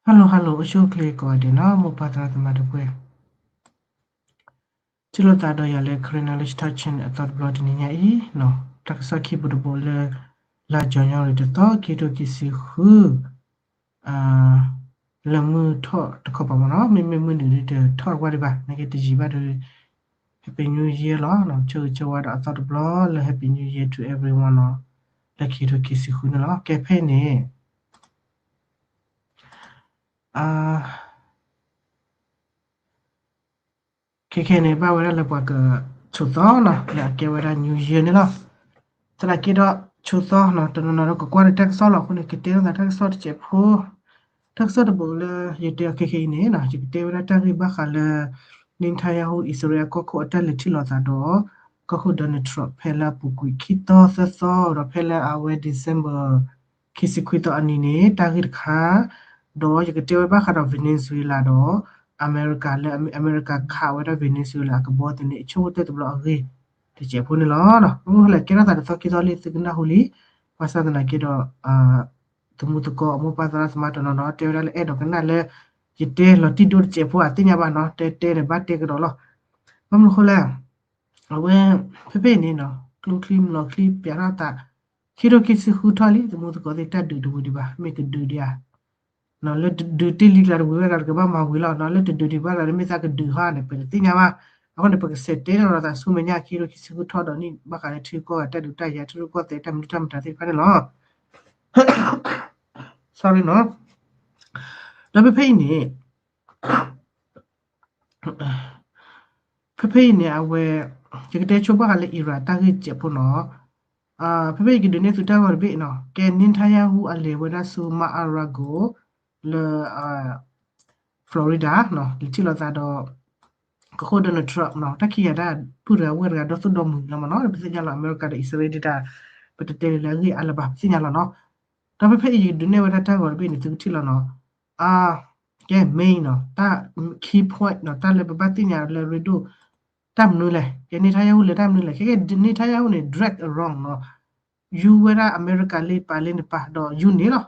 Hello hello အိၣ်ဆူၣ်အိၣ်ချ့ကိးဂၤဒဲးနီၤ မိၢ်ပၢ်သရၣ်သမါတပှဲၤ, ထံၣ်လိာ်သးဒီးယၤလၢ Karen Knowledge Talk Channel အသီတဘျီတနံၤညါအံၤနီၤ, တၢ်ကစီၣ်ခံပူၤတဘိလၢ လါ January တသီ ခံကထိခံဆံဃု လၢမုၢ်ထီၣ်တခီပၤမ့ၢ်နီၤ, မ့မ့ၢ်မုၢ်နုာ်ဒ်တထီၣ်တကွၢ်ဒံးဘၣ် နာ်က့တယံာ်ဘၣ်ဒီး Happy New Year လီၤ. ဆၢဂ့ၤဆၢဝါဒီးအသီတဘျီလၢ Happy New Year to everyone နီၤ, လၢခံကထိခံဆံဃုန့ၣ်လီၤ. ကဲဖဲအံၤန့ၣ် ခဲခဲန့ၣ် ဘၣ်ဝဲဒၣ်လၢပှၤကဆိးသီနီၤ လၢအကဲဝဲဒၣ် New Year န့ၣ်လီၤ. သနာ်က့ဒီးဆိးသီနီၤ တနီၤနီၤဒီးကကွၢ်လၢတၢ်ကစီၣ်လီၤ. အဃိန့ၣ် ကတဲလိာ်သးတၢ်ကစီၣ်တစဲးဖိ, တၢ်ကစီၣ်တဘိလၢယတဲအီၤခဲခဲအံၤန့ၣ်နီၤ ယကတဲဝဲဒၣ်တၢ်ဂ့ၢ်ဘၣ်ဃးလၢ Netanyahu အံၣ်စရ့လးကီၢ်ခိၣ်အတၢ်လဲၤထံၣ်လိာ်သးဒီး ကီၢ်ခိၣ် Donald Trump ဖဲလၢအပူၤကွံာ်ခံသီသၢသီ ဒီးဖဲလၢအဝဲ December ခံဆံခွံသီအနံၤန့ၣ် တၢ်ဂ့ၢ်တခါ, ဒီးယကတဲဝဲဘၣ်ဃးဒီး Venezuela ဒီး အမဲရကၤလၢအမဲရကၤခးဝဲဒၣ် Venezuela အကဘီသန့ အဆိကတၢၢ်တဘျီအဂ့ၢ် တစဲးဖိန့ၣ်လီၤ. မ့ၢ်လဲၤကဲထီၣ်သးတသီခံသီလံ သုကနၢ်ဟူလံ. ဘၣ်ဆၣ်သနာ်က့ဒီး သမူသကိးမိၢ်ပၢ်သရၣ်သမါတနီၤနီၤ တဲဝဲဒၣ်လၢအဲၣ်ဒိးကနၣ်လၢ ယတဲလီၤတံၢ်ဒိတစဲးဖိဧါ သ့ၣ်ညါဘၣ်နီၤ, တဲတဲန့ၣ်ဘၣ်တဲကဒီးလီၤ. ဘၣ်မနုၤအဃိလဲၣ်, အဝဲ ဖဲဖဲအံၤန့ၣ်နီၤ ကျိချံမျိာ်ချံပၠးထီၣ်သး ခံကထိခံဆံဃုထီၣ်လံ သမူသကိးသ့ၣ် တၢ်ဒုးတဝံၤဒံးဘၣ် မ့ၢ်ကဒုးဒံးဧါ လၢဒုးတ့ၢ်လံကျါတဝံၤဝဲဒၣ် ကဘၣ်မၤဝံၤလီၤနီၤ, လၢတဒုးဒံးဘၣ်ဒၣ်လၢမ့ၢ်သးကဒုးဟီန့ၣ် ပတသ့ၣ်ညါဘၣ်. အဃိန့ၣ် ပကဆဲးတဲလီၤသးဆူမဲာ်ညါ ခံကထိခံဆံဃုထီၣ်ဒီးန့ၣ် ဘၣ်ဃးလၢထံကီၢ်ဂၤတၢ်ဒုးတၢ်ယၤ ထံရူၢ်ကီၢ်သဲးတၢ်မနုၤတၢ်မတၤသ့ၣ်တဖၣ်န့ၣ်လီၤ. Sorry နီၤ, ဒီးဖဲဖဲအံၤန့ၣ် ဖဲဖဲအံၤန့ၣ် အဝဲ ယကတဲဆိဘၣ်ဃးလၢ Iran တၢ်ဂ့ၢ်စဲးဖိနီၤ, ဖဲဖဲအံၤကဒုးနဲၣ်သုတၢ်ဂီၤတဘ့ၣ်နီၤ, ကဲ Netanyahu အလဲၤဝဲဒၣ်ဆူ Mar-a-Lago လၢ Florida နီၤ လဲၤထံၣ်လိာ်သးဒီး ကီၢ်ခိၣ် Donald Trump နီၤ, တၢ်ခံဂၤဒၣ် ပုၢ်တဂၤဝဲၢ်တဂၤ ဒီသူၣ်ဒီမုာ်လီၤမ့ၢ်နီၤ, ပသ့ၣ်ညါလီၤ အမဲရကၤဒီးအံၣ်စရ့လးဒၣ် ပတတဲလၢအဂ့ၢ်အါလၢၤဘၣ် ပသ့ၣ်ညါလီၤနီၤ. ဒီးဖဲဖဲအံၤယကဒုးနဲၣ်ဝဲဒၣ်တၢ်ဂီၤတဘ့ၣ်န့ၣ် သုကထံၣ်လီၤနီၤ, ကဲ main နီၤ တၢ် key point နီၤ တၢ်လၢပဘၣ်သ့ၣ်ညါလၢအရ့ဒိၣ် တၢ်မနုၤလဲၣ်, ကဲ Netanyahu လဲၤတၢ်မနုၤလဲၣ်, ကဲ Netanyahu န့ၣ် drag around နီၤ, ယူဝဲဒၣ်အမဲရကၤလၢပာ်လၢနပာ် ဒီးယူန့ၣ်လီၤ.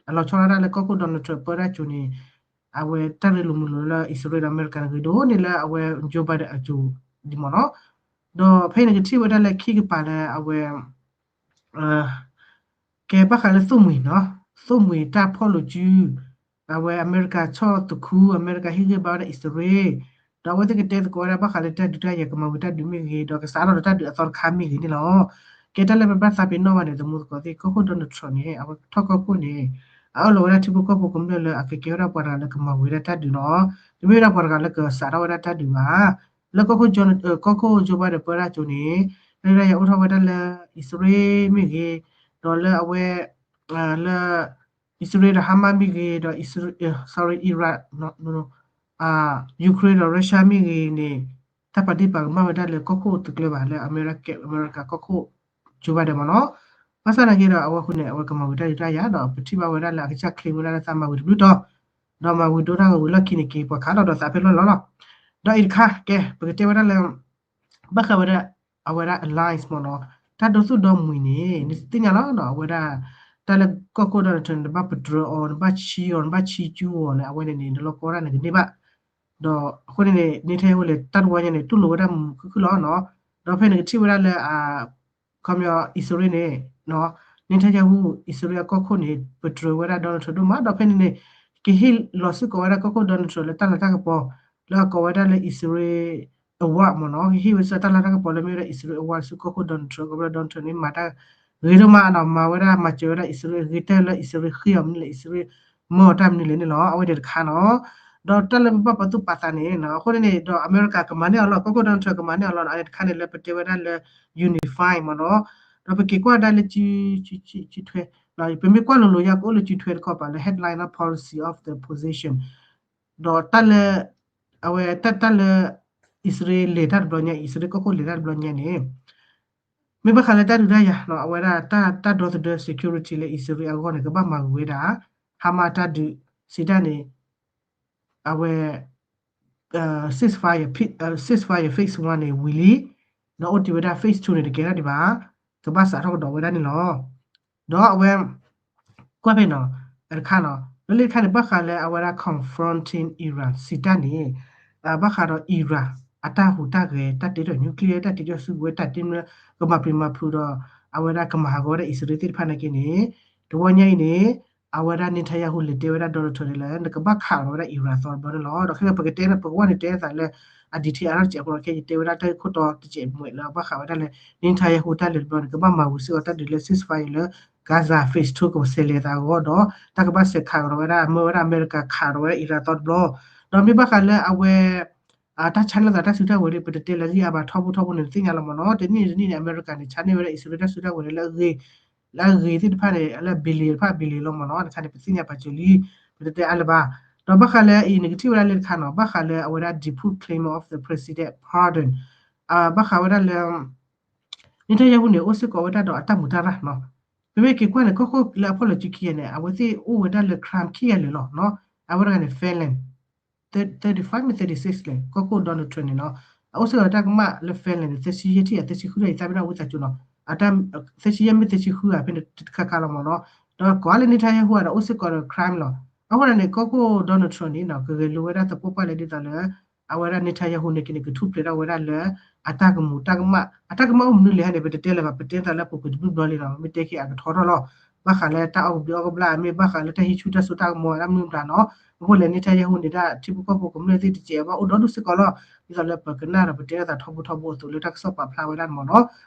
အလီၤဆီဒၣ်တၢ်လၢကီၢ်ခိၣ် Donald Trump ပၢတၢ်ကၠိန့ၣ် အဝဲတၢ်ရ့လိာ်မုာ်လိာ်လၢအံၣ်စရ့လးဒီးအမဲရကၤတဂ့ၤ ဒိၣ်န့ၢ်လၢအဝဲ Joe Biden အကၠိဒံးမ့ၢ်နီၤ. ဒီးဖဲအံၤန့ၣ်ကထံၣ်ဝဲဒၣ်လၢခံကပၤလၢအဝဲ ကဲဘၣ်ဃးလၢသိၣ်မှံၤနီၤ, သိၣ်မှံၤတၢ်ဖီၣ်လိာ်စု အဝဲအမဲရကၤဆီၣ်သခူ အမဲရကၤဟ့ၣ်ဂံၢ်ဘါဝဲဒၣ်အံၣ်စရ့လး, ဒီးအဝဲသ့ၣ်ကတဲသကိးဝဲဒၣ်ဘၣ်ဃးလၢတၢ်ဒုးတၢ်ယၤ ကမၤဝံၤတၢ်ဒုးမ့ၢ်ဂ့ၤ ဒီးကစးထီၣ်ဒီးတၢ်ဒုးအသီတခါမ့ၢ်ဂ့ၤန့ၣ်လီၤ. ကဲတၢ်လၢပဘၣ်သးပ့ၤနီၣ်ဘၣ်န့ၣ် သမူသကိးသ့ၣ် ကီၢ်ခိၣ် Donald Trump န့ၣ် အဝဲထီၣ်ကီၢ်ခိၣ်န့ၣ် အအၢၣ်လီၤဝဲဒၣ်ထံဖိကီၢ်ဖိကမျၢၢ်လၢအကကဲဝဲဒၣ်ပှၤတဂၤလၢကမၤဝံၤဒၣ်တၢ်ဒုးနီၤ, တမ့ၢ်ဝဲဒၣ်ပှၤတဂၤလၢကစးထီၣ်ဝဲဒၣ်တၢ်ဒုးဘၣ်. လၢကီၢ်ခိၣ် ကီၢ်ခိၣ် Joe Biden ပၢတၢ်ကၠိန့ၣ် တၢ်ဒုးတၢ်ယၤအိၣ်ထီၣ်ဝဲဒၣ်လၢအံၣ်စရ့လးမ့ၢ်ဂ့ၤ, ဒီးလၢအဝဲ လၢ အံၣ်စရ့လးဒီး Hamas မ့ၢ်ဂ့ၤ, ဒီး sorry Iran, Ukraine ဒီး Russia မ့ၢ်ဂ့ၤန့ၣ် တၢ်ပာ်ဒ့ၣ်ပာ်ကမၣ်ဝဲဒၣ်လၢကီၢ်ခိၣ်တကျၢၤဘၣ် လၢအမဲရကၤကီၢ်ခိၣ် Joe Biden မ့ၢ်နီၤ. ဘၣ်ဆၣ်သနာ်က့ဒီး အဝဲအဃိန့ၣ် အဝဲကမၤဝံၤတၢ်ဒုးတၢ်ယၤဒီး ပထံၣ်ဘၣ်ဝဲဒၣ်လၢအကစၢ်ချ့ဝဲဒၣ်လၢသးမၤဝံၤတဘျုးတီၤ, ဒီးမၤဝံၤဒိၣ်တၢ်ဂီၤဝံၤလီၢ်ခံန့ၣ်က့ၤပှၤခးလီၤဒီးသးဖဲလီၢ်လီၤလီၤ. ဒီးအံၤတခါ ကဲ ပကတဲဝဲဒၣ်လၢ ဘၣ်ဃးဝဲဒၣ် အဝဲဒၣ် alliance မ့ၢ်နီၤ, တၢ်ဒိသူၣ်ဒီမှံၤန့ၣ် နသ့ၣ်ညါလီၤနီၤ, အဝဲဒၣ် တၢ်လၢကီၢ်ခိၣ် Donald Trump န့ၣ် နဘၣ်ပတြၢၤအီၤ နဘၣ်ဆံးအီၤ နဘၣ်ဆံးကၠူအီၤန့ၣ် အဝဲန့ၣ်န့ၣ် နလီၢ်ကီၢ်ဒၣ်နကန့ၢ်ဘၣ်. ဒီးအဃိန့ၣ်န့ၣ် Netanyahu လဲၤတၢ်တဝီညါန့ၣ် တူၢ်လိာ်ဝဲဒၣ်မုာ်ခုၣ်ခုၣ်လီၤနီၤ. ဒီးဖဲန့ၣ်ကထံၣ်ဝဲဒၣ်လၢ ခီပညီ အံၣ်စရ့လးန့ၣ် Netanyahu အံၣ်စရ့လးအကီၢ်ခိၣ်န့ၣ် ပတြၢၤဝဲဒၣ် Donald Trump ဒိၣ်မး ဒီးဖဲန့ၣ်န့ၣ် ကဟ့ၣ်လီၤစ့ၢ်ကီးဝဲဒၣ်ကီၢ်ခိၣ် Donald Trump လၢတၢ်လၤတၢ်ကပီၤ လၢအကိးဝဲဒၣ်လၢ Israel Award မ့ၢ်နီၤ, ကဟ့ၣ်ဝဲဒၣ်တၢ်လၤတၢ်ကပီၤလၢမ့ၢ်ဝဲဒၣ် Israel Award ဆူကီၢ်ခိၣ် Donald Trump အဃိဒီး Donald Trump န့ၣ်မၤတၢ်ဂ့ၤဒိၣ်မးနီၤ, မၤဝဲဒၣ်မၤစၢၤဝဲဒၣ် Israel အဂ့ၤ တၢ်လၢ Israel ဃ့အီၤမနုၤလဲၣ် Israel မၢအီၤတၢ်မနုၤလဲၣ်န့ၣ်လီၤ. အဝဲန့ၣ်တခါနီၤ. ဒီးတၢ်လၢပဘၣ်ပာ်သူၣ်ပာ်သးန့ၣ် အဃိန့ၣ်န့ၣ် ဒီးအမဲရကၤကမၤန့ၢ်အီၤလီၤ, ကီၢ်ခိၣ် Donald Trump ကမၤန့ၢ်အီၤလီၤ, အန့ၣ်တခါန့ၣ်လၢပတဲဝဲဒၣ်လၢ unify မ့ၢ်နီၤ. ဒီးပက့ၤကွၢ်ဒၣ်လၢ စုထွဲ, ပမ့ၢ်ကွၢ်လိၤလိၤ ယကအိၣ်လၢစုထွဲတခီပၤလၢ headline လၢ policy of the position ဒီးတၢ်လၢ အဝဲတၢ်လၢ အံၣ်စရ့လးလဲၤတၢ်တဘျီညါ, အံၣ်စရ့လးကီၢ်ခိၣ်လဲၤတၢ်တဘျီညါန့ၣ် မ့ၢ်ဘၣ်ဃးလၢတၢ်ဒုးတၢ်ယၤနီၤ, အဝဲဒၣ်တၢ်ဒီသဒၢ security လၢအံၣ်စရ့လးအဂီၢ်န့ၣ် ကဘၣ်မၤဂ့ၤဝဲဒၣ် Hamas တၢ်ဒုး စံးတၢ်န့ၣ် အဝဲ ceasefire, ceasefire phase one န့ၣ် ဝံၤလံ, ဒီးအိၣ်တ့ၢ်ဝဲဒၣ် phase two န့ၣ် တကဲထီၣ်ဒံးဘၣ်, ကဘၣ်စးထီၣ်ကဒီးဝဲဒၣ်န့ၣ်လီၤ. ဒီးအဝဲ ကွၢ်ဖဲနီၤ, တခါနီၤ, ပ လၢတခါန့ၣ် ဘၣ်ဃးလၢအဝဲဒၣ် confronting Iran စံးတၢ်န့ၣ် ဘၣ်ဃးဒီး Iran အတၢ်ဟူးတၢ်ဂဲၤ တၢ်တ့ထီၣ် nuclear တၢ်တ့ထီၣ်စုကဝဲၤ တၢ်တ့မၢ ကမၤပျံၤမၤဖုးဒီး အဝဲဒၣ်ကမၤဟးဂီၤဝဲဒၣ် အံၣ်စရ့လးသ့ၣ်တဖၣ်နာ်က့န့ၣ် တဝီညါအံၤန့ၣ် အဝဲဒၣ် Netanyahu လဲၤတဲဝဲဒၣ် Donald Trump န့ၣ်လၢ နကဘၣ်ခးလီၤဝဲဒၣ် Iran သီတဘျီန့ၣ်လီၤ. ဒီးခဲကပကတဲပကဝဲန့ၣ်တဲသးလၢ အ detail အါထီၣ်တစဲးဖိဒီး ခဲယတဲဝဲဒၣ်တၢ်ဂ့ၢ်ခိၣ်တီတစဲးမွဲးလၢဘၣ်ဃးဝဲဒၣ်လၢ Netanyahu တၢ်လဲၤတဘျီန့ၣ် ကဘၣ်မၤဝံၤစ့ၢ်ကီးတၢ်ဒုးလၢ ceasefire လၢ Gaza phase two ကဆဲးလဲၤသးအဂီၢ်ဒီး တၢ်ကဘၣ်ဆဲးခးကဒီးဝဲဒၣ် မၢဝဲဒၣ်အမဲရကၤခးဒီးဝဲဒၣ် Iran သီတဘျီ ဒီးမ့ၢ်ဘၣ်ဃးလၢအဝဲ တၢ်ဆါန့ၢ်သးတၢ်စုတၢ်ဝဲၤဒီး ပတတဲလၢဂံၢ်အါဘၣ်ထီဘိထီဘိန့ၣ် သ့ၣ်ညါလီၤမ့ၢ်နီၤ. တနံၣ်တနံၣ်န့ၣ် အမဲရကၤန့ၣ် ဆါန့ၢ်ဝဲဒၣ်အံၣ်စရ့လးတၢ်စုတၢ်ဝဲၤန့ၣ်လၢအဂ့ၤ လၢအဂ့ၤသ့ၣ်တဖၣ်န့ၣ် လၢ billion တဖၣ် billion လီၤမ့ၢ်နီၤ. တခါန့ၣ် ပသ့ၣ်ညါပာ်စၢၤလံ ပတတဲအါလၢၤဘၣ်. ဒီးဘၣ်ဃးလၢအံၤန့ၣ် ကထံၣ်ဝဲဒၣ်လၢတခါနီၤ ဘၣ်ဃးလၢအဝဲဒၣ် did Putin claim of the president pardon ဘၣ်ဃးဝဲဒၣ်လၢ Netanyahu န့ၣ် အိၣ်စ့ၢ်ကီးဝဲဒၣ်ဒီးအတၢ်မူးတၢ်ရၢ်နီၤ. ပမ့ၢ်က့ၤကွၢ်န့ၣ် ကီၢ်ခိၣ်လၢအဖီၣ်လီၤစုခံဂၤန့ၣ် အဝဲသ့ၣ်အိၣ်ဝဲဒၣ်လၢ crime ခံဂၤလၢာ်လီၤနီၤ. အဝဲတဂၤန့ၣ် felon thirty-five မ့ၢ် thirty-six လဲၣ် ကီၢ်ခိၣ် Donald Trump န့ၣ်နီၤ အအိၣ်စ့ၢ်ကီးတၢ်ကမၣ်လၢ felon န့ၣ် သၢဆံယဲၢ်ထံၣ် အသၢဆံဃုထံၣ် ယသးပ့ၤနီၣ်ဝံသးစူၤနီၤ သၢဆံယဲၢ်မ့ၢ်သၢဆံဃုဂၤဖဲန့ၣ်တခါခါလီၤမ့ၢ်နီၤ. ဒီးကိးလၢ Netanyahu ဒီးအိၣ်စ့ၢ်ကီးဒီး crime လီၤ. အဃိန့ၣ် ကီၢ်ခိၣ် Donald Trump န့ၣ်နီၤ ကဂဲၤလိာ်ဝဲဒၣ်သပှၢ်ပှၢ်လၢဒ်သိးလၢ အဝဲဒၣ် Netanyahu န့ၣ်က့န့ၣ် ကထူၣ်ဖျဲးထီၣ်ဝဲဒၣ်လၢ အတၢ်ကမူးတၢ်ကမၣ် အတၢ်ကမၣ်အိၣ်မနုၤလဲၣ်ဟဲန့ၣ် ပတတဲလၢၤဘၣ် ပတဲသးလၢပူၤကွံာ်တဘျုးဘျီလံနီၤ မ့ၢ်တဲက့ၤအကထီထီၣ်လီၤ. ဘၣ်ဃးလၢတၢ်အီၣ်ကဘျံးအီၣ်ကဘျၣ် မ့ၢ်ဘၣ်ဃးလၢတၢ်ဟံးဆူၣ်တၢ်စိတၢ်ကမီၤ တၢ်မနုၤမတၤနီၤ အဃိန့ၣ် Netanyahu န့ၣ်ဒၣ် ထံဖိကီၢ်ဖိကမျၢၢ်သ့ၣ်တစဲးဘၣ်အိၣ်ဒီဒူၣ်စ့ၢ်ကီးလီၤ. ဒ်သိးလၢပကနၣ်ဒီးပတဲသးထီဘိထီဘိအသိးလၢတၢ်ကစီၣ်ပာ်ဖျါဝဲဒၣ်န့ၣ်မ့ၢ်နီၤ.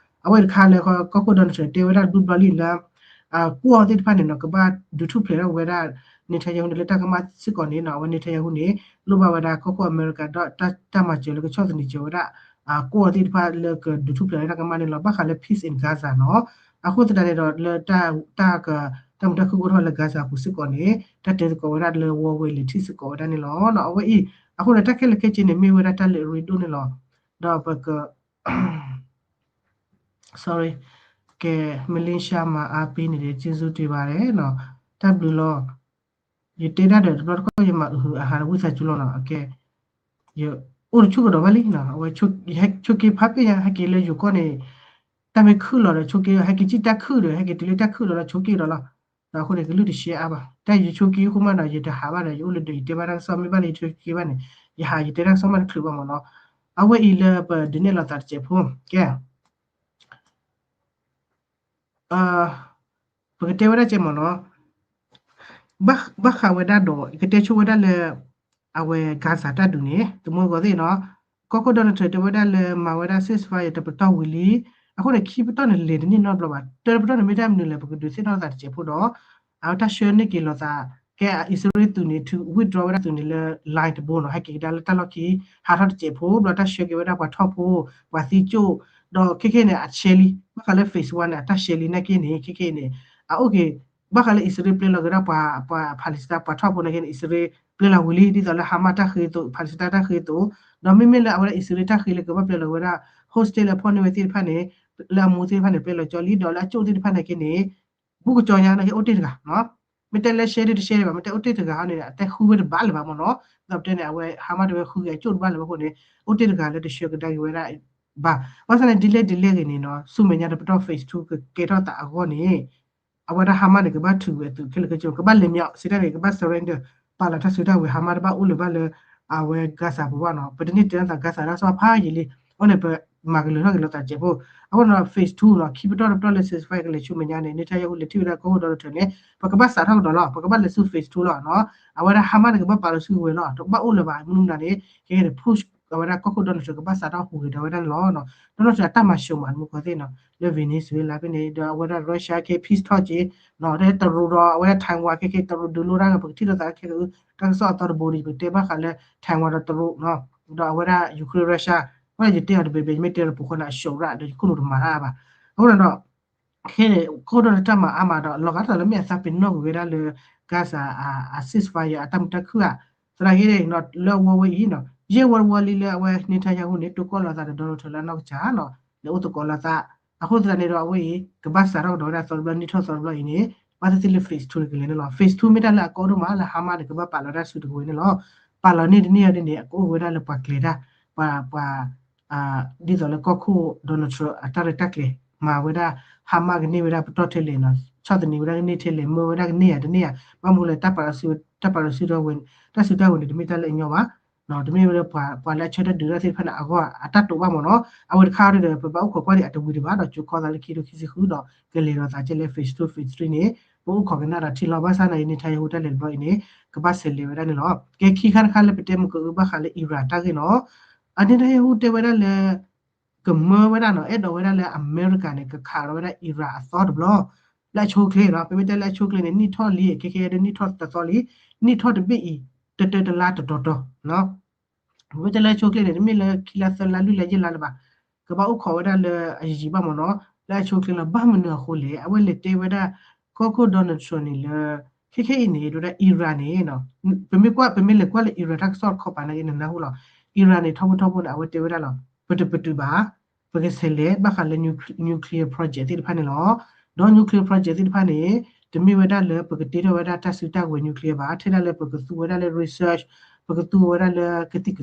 အဝဲတခါလၢ ကီၢ်ခိၣ် Donald Trump တဲဝဲဒၣ်တဘျုးဘျီလံလၢ ကွီၢ်သ့ၣ်တဖၣ်န့ၣ်နီၤ ကဘၣ်ဒုးထူၣ်ဖျဲးထီၣ်ဝဲဒၣ် Netanyahu န့ၣ်လၢတၢ်ကမၣ်စ့ၢ်ကီးန့ၣ်နီၤ အဝဲ Netanyahu န့ၣ် လိၣ်ဘၣ်ဝဲဒၣ်ကီၢ်ခိၣ်အမဲရကၤဒီး တၢ်မၤစၢၤလၢကဆီၣ်သနံးစၢၤဝဲဒၣ် ကွီၢ်သ့ၣ်တဖၣ်လၢကဒုးထူၣ်ဖျဲးလၢတၢ်ကမၣ်န့ၣ်လီၤ. ဘၣ်ဃးလၢ peace in Gaza နီၤ အဃိသတးန့ၣ်ဒီး လၢတၢ် တၢ်က တၢ်မုာ်တၢ်ခုၣ်အိၣ်ထီၣ်လၢ Gaza ပူၤစ့ၢ်ကီးန့ၣ် တၢ်တဲသကိးဝဲဒၣ်လၢ ဝီဝဲလဲၤထံၣ်စ့ၢ်ကီးဝဲဒၣ်န့ၣ်လီၤ. အဝဲအံၤ အဃိန့ၣ် တၢ်ခဲလၢာ်ခဲဆ့န့ၣ် မ့ၢ်ဝဲဒၣ်တၢ်လၢအရ့ဒိၣ်န့ၣ်လီၤ. ဒီးပက sorry ကဲ Malaysia မၤအါပ့ၤန့ၣ်ဒီး ကျေးဇူးတင်ပါတယ်နီၤ တၢ်ဘျုးလီၤ. ယတဲဒၣ်ဒီးတဘျီတခီၣ် ယမၤအုးအဟးဝံသးစူၤလီၤနီၤ ကဲ ယအိၣ်တဆူၣ်ကဒီးဘၣ်လံနီၤ အဝဲ ဆိးက့ဖးပ့ၢ်ညါ ဟဲက့ၤလၢယိၤကီၢ်န့ၣ် တၢ်မ့ၢ်ခုၣ်လီၤဒီးဆိးက့ ဟဲက့ၤစံၣ်တၢ်ခုၣ်ဒီး ဟဲက့ၤတုၤလၢတၢ်ခုၣ်ဒီးလီၤ ဆိးက့ဒီးလီၤ. ဒီးအဃိန့ၣ် ကလုၢ်တရှဲအါဘၣ် တၢ်ယဆိးက့ဃိမးဒီး ယတဟးဘၣ်ဒီး ယအိၣ်လၢဒီး ယတဲဘၣ်တၢ်ကစီၣ် မ့ၢ်ဘၣ်လၢယဆိးက့ဘၣ်န့ၣ် ယဟးယတဲတၢ်ကစီၣ်မးတချုးဘၣ်မ့ၢ်နီၤ. အဝဲအံၤလၢပဒုးနဲၣ်လီၤသးတစဲးဖိ ကဲ ပကတဲဝဲဒၣ်ကဲမ့ၢ်နီၤ ဘၣ်ဃးဝဲဒၣ်ဒီး ယကတဲဆိဝဲဒၣ်လၢ အဝဲ Gaza တၢ်ဒုးန့ၣ် တမူတကိးသ့ၣ်နီၤ ကီၢ်ခိၣ် Donald Trump တဲဝဲဒၣ်လၢမၤဝဲဒၣ် ceasefire တပတီၢ်ဝံၤလံ. အဃိန့ၣ် ခံပတီၢ်န့ၣ်လဲၤတန့ၢ်နီတဘျီဘၣ် တၢတပတီၢ်န့ၣ်မ့ၢ်တၢ်မနုၤလဲၣ် ပကဒုးသ့ၣ်နီၣ်သးတစဲးဖိဒီး အဝဲတၢ်ဆှၢန့ၢ်က့ၤလိာ်သး ကဲအံၣ်စရ့လးသုးန့ၣ် ထုး withdraw ဝဲဒၣ်သုးန့ၣ်လၢ line တဘိနီၤ ဟဲက့ၤကဒါလၢတၢ်လီၢ်ခံ ဟးထီၣ်တစဲးဖိ ဘျီတၢ်ဆှၢက့ၤဝဲဒၣ်ပှၤထီၣ်ဖိ ပှၤသံကၠိၣ် ဒီးခဲခဲန့ၣ် အဆဲလံ ဘၣ်ဃးလၢ phase one န့ၣ် အတၢ်ဆဲလံနာ်က့န့ၣ် ခဲခဲအံၤန့ၣ် အအိၣ်က့ၤ ဘၣ်ဃးလၢအံၣ်စရ့လးပျဲလီၤက့ၤဒၣ်ပှၤ ပှၤ Palestine ပှၤထီၣ်ဖိနာ်က့န့ၣ် အံၣ်စရ့လးပျဲလီၤဝံၤလံ ဒ်သိးလၢ Hamas တၢ်ဃ့အသိး Palestine တၢ်ဃ့အသိး ဒီးမ့မ့ၢ်လၢအဝဲဒၣ်အံၣ်စရ့လးတၢ်ဃ့လၢကဘၣ်ပျဲလီၤက့ၤဝဲဒၣ် hostage လၢအဖီၣ်န့ၢ်ဝဲသ့ၣ်တဖၣ်န့ၣ် လၢအမူသ့ၣ်တဖၣ်န့ၣ် ပျဲလီၤကၠီလံ ဒီးလၢအကၠိၣ်သ့ၣ်တဖၣ်နာ်က့န့ၣ် ဘူးကကၠီညါနာ်က့အိၣ်တ့ၢ်တဂၤနီၤ မ့ၢ်တဲလၢရှဲဒ်တရှဲဒံးဘၣ် မ့ၢ်တဲအိၣ်တ့ၢ်တဂၤဟီန့ၣ် အတဲဃုဝဲတဘၣ်လၢၤဘၣ်မ့ၢ်နီၤ ဒီးပတဲန့ၣ် အဝဲ Hamas တဲဝဲဃုက့ၤအကၠိၣ်တဘၣ်လၢၤဘၣ်အဃိန့ၣ် အိၣ်တ့ၢ်တဂၤလၢတဆှၢကဒါက့ၤဝဲဒၣ်ဘၣ် ဘၣ်ဆၣ်န့ၣ် ဒ်လဲၣ်ဒ်လဲၣ်ဂ့ၤန့ၣ်နီၤ ဆူမဲာ်ညါတပတီၢ် phase two ကကဲထီၣ်သးအဂီၢ်န့ၣ် အဝဲဒၣ် Hamas န့ၣ် ကဘၣ်ထုးဝဲအသုးခဲလၢာ်ခဲဆ့ ကဘၣ်လဲၤမ့ၢ်စံးတၢ်န့ၣ် ကဘၣ် surrender ပာ်လီၤတၢ်စုတၢ်ဝဲၤ Hamas တဘၣ်အိၣ်လၢၤဘၣ်လၢ အဝဲ Gaza ပူၤဘၣ်နီၤ ပတန့ၢ်တဲလီၤသး Gaza တၢ်ကစီၣ်ဖးယံာ်လံ အဃိန့ၣ် ပမၤကလုာ်ထီၣ်က့ၤလိာ်သးတစဲးဖိ အဃိန့ၣ် phase two နီၤ ခံပတီၢ်တပတီၢ်လၢ ceasefire ကလဲၤဆူမဲာ်ညါန့ၣ် Netanyahu လဲၤထံၣ်ဝဲဒၣ်ကီၢ်ခိၣ် Donald Trump န့ၣ် ပကဘၣ်စးထီၣ်ကဒီးလီၤ ပကဘၣ်လဲၤဆူ phase two လီၤနီၤ အဝဲဒၣ် Hamas န့ၣ် ကဘၣ်ပာ်လီၤစုကဝဲၤလီၤ တဘၣ်အိၣ်လၢၤဘၣ် မနုၤမတၤန့ၣ် ခဲခဲန့ၣ် push အဝဲဒၣ်ကီၢ်ခိၣ် Donald Trump ကဘၣ်စးထီၣ်ဟူးဂဲၤဒီးဝဲဒၣ်န့ၣ်လီၤ Donald Trump အတၢ်မၤစၢၤမး တမူတကိးသ့ၣ်နီၤ လၢ Venezuela ဖဲန့ၣ် ဒီးအဝဲဒၣ် Russia ခဲ peace talk က့ၤ တရူးဒီးအဝဲဒၣ် Taiwan ခဲခဲ တရူးဒုးလိတၢ်ဂ့ၤ ပကထံၣ်လိာ်သးခဲခဲ တၢ်ကစီၣ်အသီတဘိဒီး ပကတဲဘၣ်ဃးလၢ Taiwan ဒီးတရူး ဒီးအဝဲဒၣ် Ukraine Russia အဃိန့ၣ် ယတဲအီၤတဘ့ၣ်ဘ့ၣ် ယမ့ၢ်တဲဒီးပိာ်ခွါန့ၣ် အရှုံးရၣ်ဒီး ယခိၣ်နူာ်တမၤတၢ်ဘၣ် အဃိန့ၣ်ဒီး ခဲန့ၣ် ကီၢ်ခိၣ် Donald တၢ်မၤအါမးဒီး လီၤဂာ်တၢ်လၢမ့ၢ်အသးပ့ၤနီၣ်ကွံာ်ဝဲဒၣ်လၢ Gaza အ ceasefire အတၢ်မုာ်တၢ်ခုၣ်ဧါ သနာ်က့န့ၣ် လၢအဝဲအံၤနီၤ ယဲၢ်ဝီတဝီလံလၢအဝဲ Netanyahu န့ၣ် တိၢ်ကီၢ်လိာ်သးဒီး Donald Trump လၢအနီၢ်ကစၢ်နီၤ လဲၤအိၣ်သကိးလိာ်သး အဃိသတးန့ၣ်ဒီး အဝဲအံၤ ကဘၣ်စးထီၣ်ကဒီးဝဲဒၣ်သီတဘျီ နံၣ်ထီၣ်သီတဘျီအံၤန့ၣ် ဘၣ်သ့ၣ်သ့ၣ်လၢ phase two န့ၣ်ကလဲၤန့ၣ်လီၤ phase two မ့ၢ်တၢ်လၢအကီဒိၣ်မးလၢ Hamas န့ၣ် ကဘၣ်ပာ်လီၤတၢ်စုတကဝဲၤန့ၣ်လီၤ ပာ်လီၤန့ၢ်တန့ၢ်အီၤဒ်န့ၣ် အကအိၣ်ဝဲဒၣ်လၢပှၤကျဲၤတၢ် ပှၤ ပှၤ ဒ်သိးလၢကီၢ်ခိၣ် Donald Trump အတၢ်ရဲၣ်တၢ်ကျဲၤ မၤဝဲဒၣ် Hamas ကန့ၢ်ဝဲဒၣ်ပတီၢ်ထဲလဲၣ်နီၤ ဆီၣ်သနံးဝဲဒၣ်ကန့ၢ်ထဲလဲၣ် မၢဝဲဒၣ်ကန့ၢ်ဧါတန့ၢ်ဧါ, ဘၣ်မနုၤလဲၣ် တၢ်ပာ်လီၤစုတၢ်ပာ်လီၤစုတၢ်ဝဲန့ၣ် တၢ်စုတၢ်ဝဲန့ၣ် တမ့ၢ်တၢ်လၢအညီဘၣ်, တမ့ၢ်ဝဲဒၣ်ပှၤ ပှၤလၢအဆၢထၢၣ်ဒုးတၢ်သ့ၣ်တဖၣ်န့ၣ် အဂီၢ်အတၢ်တိာ်ဘၣ်မ့ၢ်နီၤ. အဝဲတခါအံၤဒီး ပဘၣ်အိၣ်ခိးကွၢ်ဒံးအတဝံၤဒံးဘၣ်ဒီး ကၠိခီသးလၢခံထိခံဆံဃုဒီး ကလဲၤဒီးသးကဲလၢ phase two phase three န့ၣ် ပအိၣ်ခိးကနၣ်ဒီးထံလီၤ ဘၣ်ဆၣ်သနာ်က့ Netanyahu တၢ်လဲၤတဘျီအံၤန့ၣ်ကဘၣ်ဆဲးလဲၤဝဲဒၣ်န့ၣ်လီၤ. ကဲခံခါတခါလၢပတဲမုၢ်ကအုဘၣ်ဃးလၢ Iran တၢ်ဂ့ၢ်နီၤ, အ Netanyahu တဲဝဲဒၣ်လၢ ကမၢဝဲဒၣ်နီၤ အဲၣ်ဒိးဝဲဒၣ်လၢအမဲရကၤန့ၣ် ကခးလီၤဝဲဒၣ် Iran အသီတဘျီ လၢအဆိအချ့နီၤ. ပမ့ၢ်တဲလၢအဆိအချ့န့ၣ် နံၣ်ထီၣ်လံ ခဲခဲဒီးနံၣ်ထီၣ်တသီလံ, နံၣ်ထီၣ်တဘ့ၣ်အံၤ တတၢတလါတတီၤတီၤ ပမ့ၢ်တဲလၢအဆိအချ့န့ၣ် တမ့ၢ်လၢခံလါသၢလါလွံၢ်လါယဲၢ်လါလၢၤဘၣ်, ကဘၣ်အိၣ်ခိးဝဲဒၣ်လၢအယံာ်ယံာ်ဘၣ်မ့ၢ်နီၤ, လၢအဆိအချ့လီၤ. ဘၣ်မနုၤအဃိလဲၣ်, အဝဲလဲၤတဲဝဲဒၣ် ကီၢ်ခိၣ် Donald Trump န့ၣ်လၢ ခဲခဲအံၤန့ၣ် တဲဝဲဒၣ် Iran န့ၣ် ပမ့ၢ်ကွၢ် ပမ့ၢ်လဲၤကွၢ်လၢ Iran တၢ်ကစီၣ်တခီပၤနာ်က့ နနၢ်ဟူလီၤ. Iran န့ၣ် ထီဘိထီဘိန့ၣ် အဝဲတဲဝဲဒၣ်လီၤ, ပတပတုာ်ဘၣ်, ပကဆဲးလဲၤဘၣ်ဃးလၢ nuclear project သ့ၣ်တဖၣ်န့ၣ်လီၤ. ဒီး nuclear project သ့ၣ်တဖၣ်န့ၣ် တမ့ၢ်ဝဲဒၣ်လၢပကတ့ထီၣ်ဝဲဒၣ်တၢ်စုတၢ်ဝဲၤ nuclear ဘၣ်, ထဲဒၣ်လၢပကသူဝဲဒၣ်လၢ research, ပကသူဝဲဒၣ်လၢကသံၣ်ကသီ,